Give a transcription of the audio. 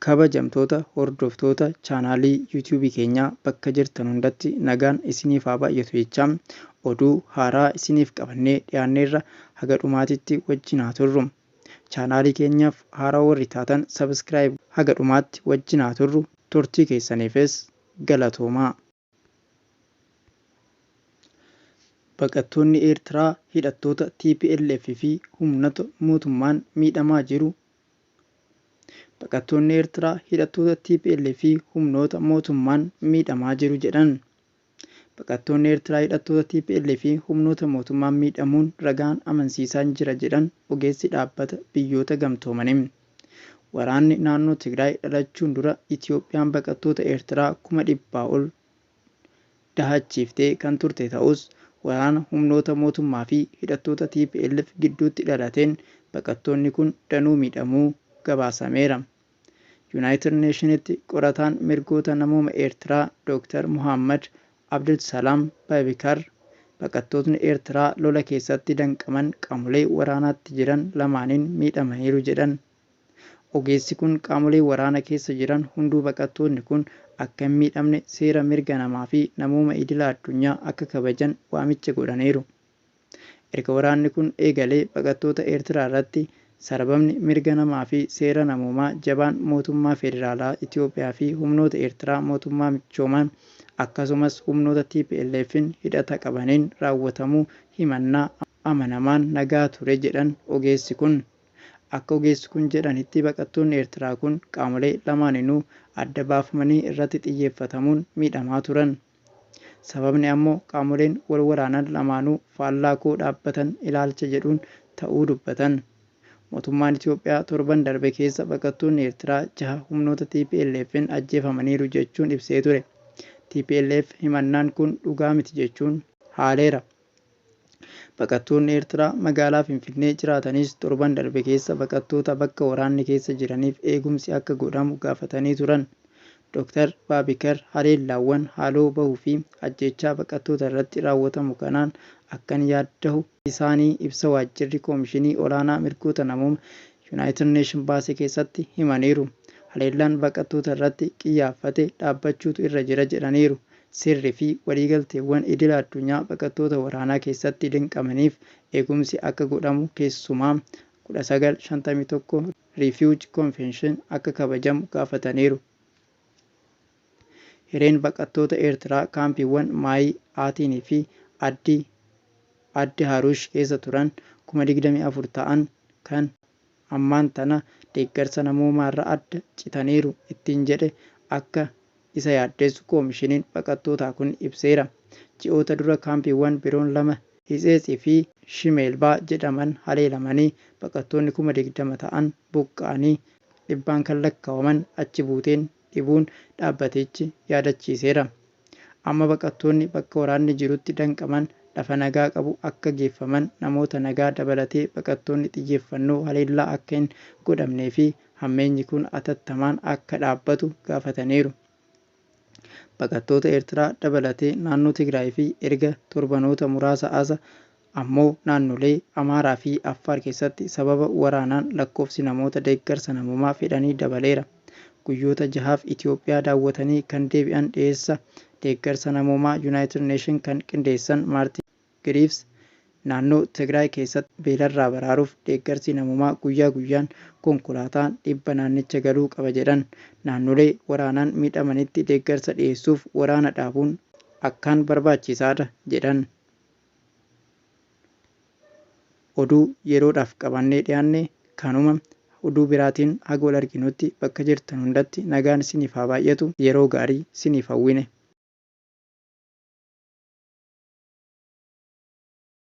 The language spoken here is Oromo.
Kabajamtoota hordoftoota chaanaalii YouTube keenyaa, bakka jirtan hundatti nagaan isiniif haa baay'atu jechaa, oduu haaraa isiniif qabannee dhiyaanneerra, haga dhumaatitti wajjin haa turru. Chaanaalii keenyaaf haaraa warri taatan subscribe, haga dhumaatti wajjin haa turru. Turtii keessaniifis galatoomaa. Baqattoonni Eertiraa hidhattoota TPLF fi humnoota mootummaan miidhamaa jiru. Baqattoonni Eertiraa hidhattoota TPLF fi humnoota mootummaan miidhamaa jiru jedhan. Baqattoonni Eertiraa hidhattoota TPLF fi humnoota mootummaan miidhamuun ragaan amansiisaan jira jedhan ogeessi Dhaabbata Biyyoota Gamtoomanii. Waraanni naannoo Tigraay dhalachuun dura Itoophiyaan baqattoota Eertiraa 100,000 ol dahachiiftee kan turte ta'us, waraana humnoota mootummaa fi hidhattoota TPLF gidduutti dhalateen baqattoonni kun danuu miidhamuu gabaasameera. Yuunaayitid Neeshinitti qorataan mirgoota namooma Eertiraa Dr. Muhammad Abdulsalaam Babikar baqattootni Eertiraa lola keessatti danqaman qaamolee waraanaatti jiran lamaaniin miidhamaniiru jedhan. Ogeessi kun qaamolee waraana keessa jiran hunduu baqattoonni kun akka hin miidhamne seera mirga namaa fi namooma idila addunyaa akka kabajan waamicha godhaniiru. Erga waraanni kun eegalee baqattoota Eertiraa irratti sarbamni mirga namaa fi seera namoomaa jabaan mootummaa federaalaa Itoophiyaa fi humnoota Eertiraa mootummaa michoomaan, akkasumas humnoota TPLF'n hidhata qabaniin raawwatamuu himannaa amanamaan nagaa ture jedhan ogeessi kun. Akka ogeessi kun jedhanitti, baqattoonni Eertiraa kun qaamolee lamaaninuu adda baafamanii irratti xiyyeeffatamuun miidhamaa turan. Sababni ammoo qaamoleen wal waraanan lamaanuu faallaa koo dhaabbatan ilaalcha jedhuun ta'uu dubbatan. Mootummaan Itoophiyaa torban darbe keessa baqattoonni Eertiraa jaha humnoota TPLF'n ajjeefamaniiru jechuun ibsee ture. TPLF himannaan kun dhugaa miti jechuun haaleera. Baqattoonni Eertiraa magaalaa Finfinnee jiraatanis torban darbe keessa baqattoota bakka waraanni keessa jiraniif eegumsi akka godhamu gaafatanii turan. Dr. Baabikar haleellaawwan haaloo bahuu fi ajjeechaa baqattoota irratti raawwatamu kanaan akkan yaaddahu isaanii ibsa waajjirri Koomishinii Olaanaa Mirgoota Namooma Yuunaayitid Neeshin baase keessatti himaniiru. Haleellaan baqattoota irratti qiyyaaffate dhaabbachuutu irra jira jedhaniiru. Seerri fi waliigalteewwan idila addunyaa baqattoota waraanaa keessatti danqamaniif eegumsi akka godhamu, keessumaa 1951 Refugee Convention akka kabajamu gaafataniiru. Hireen baqattoota Eertiraa kaampiiwwan Maayii Aatiin fi Addi Haruush keessa turan 24,000 ta'an kan ammaan tana deeggarsa namoomaarra adda citaniiru ittiin jedhe akka isa yaaddeessu koomishiniin baqattootaa kun ibseera. Ji'oota dura kaampiiwwan biroon lama, Hitseetsii fi Shimeelbaa jedhaman haleelamanii baqattoonni 20,000 ta'an buqqa'anii dhibbaan kan lakkaa'aman achi buuteen dhibuun dhaabbatichi yaadachiiseera. Amma baqattoonni bakka waraanni jirutti danqaman lafa nagaa qabu akka geeffaman, namoota nagaa dabalatee baqattoonni xiyyeeffannoo haleellaa akka hin godhamnee fi hammeenyi kun atattamaan akka dhaabbatu gaafataniiru. Baqattoota Eertiraa dabalatee naannoo Tigraay fi erga torbanoota muraasa asa ammoo naannolee Amaaraa fi Affaar keessatti sababa waraanaan lakkoofsi namoota deeggarsa namoomaa fedhanii dabaleera. Guyyoota jahaaf Itoophiyaa daawwatanii kan deebi'an dhiyeessa deeggarsa namoomaa Yuunaayitid Neeshin kan qindeessan Maartiin Giriifs naannoo Tigraay keessatti beelarraa baraaruuf deeggarsi namoomaa guyyaa guyyaan konkolaataan 100 naannicha galuu qaba jedhan. Naannolee waraanaan miidhamanitti deeggarsa dhiyeessuuf waraana dhaabuun akkaan barbaachisaadha jedhan. Oduu yeroodhaaf qabannee dhiyaanne kanuma. Oduu biraatiin haga wal arginutti bakka jirtan hundatti nagaan isiniif haa baay'atu. Yeroo gaarii isiniif hawwine.